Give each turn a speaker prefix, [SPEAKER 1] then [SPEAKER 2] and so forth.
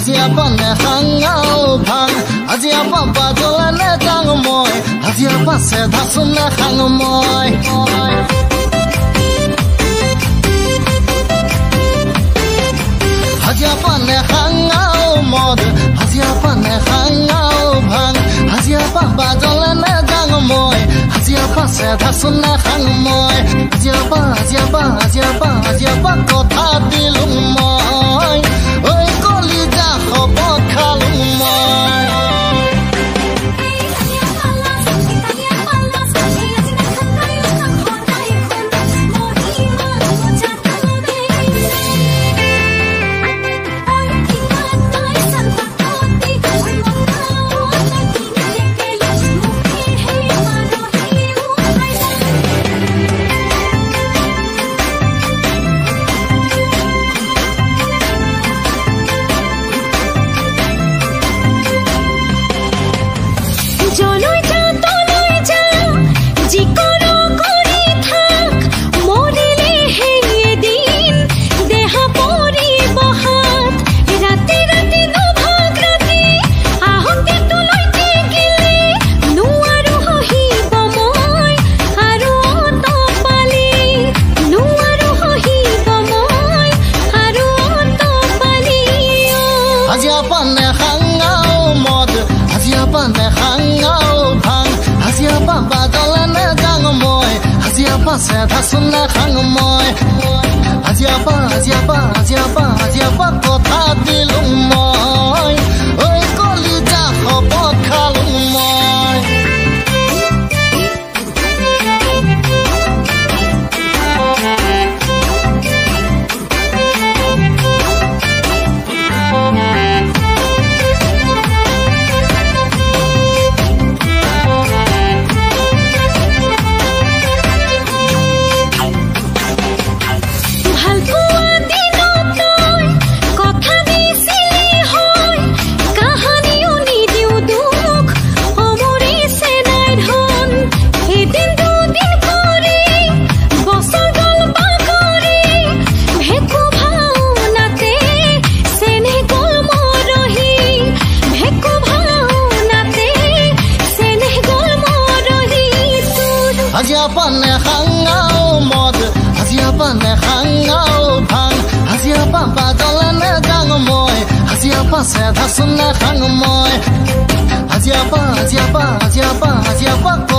[SPEAKER 1] হাজিয়া পানে খাঙাও ভাং হাজিয়া পাপা জ্বলে নে যাং মই হাজিয়া পাছে ধাচোন নে খাং মই হাজিয়া পানে খাঙাও মদ হাজিয়া পানে খাঙাও ভাং হাজিয়া পাপা জ্বলে নে যাং মই হাজিয়া পাছে ধাচোন নে খাং মই হাজিয়া পা হাজিয়া পা হাজিয়া পা হাজিয়া পা কথা দিলো মই ঐ কলিজা শপত খালো মই। পাছে ধাচোন নে খাং মই হাজিয়া পা হাজিয়া পা হাজিয়া পা হাজিয়া পা কথা দিলো মই ঐ কলিজা শপত খালো মই। হাজিয়া পানে খাঙাও মদ হাজিয়া পানে খাঙাও ভাং হাজিয়া পাপা জ্বলে নে যাং মই হাজিয়া পাছে ধাচোন নে খাং মই হাজিয়া পা হাজিয়া পা হাজিয়া পা হাজিয়া পা।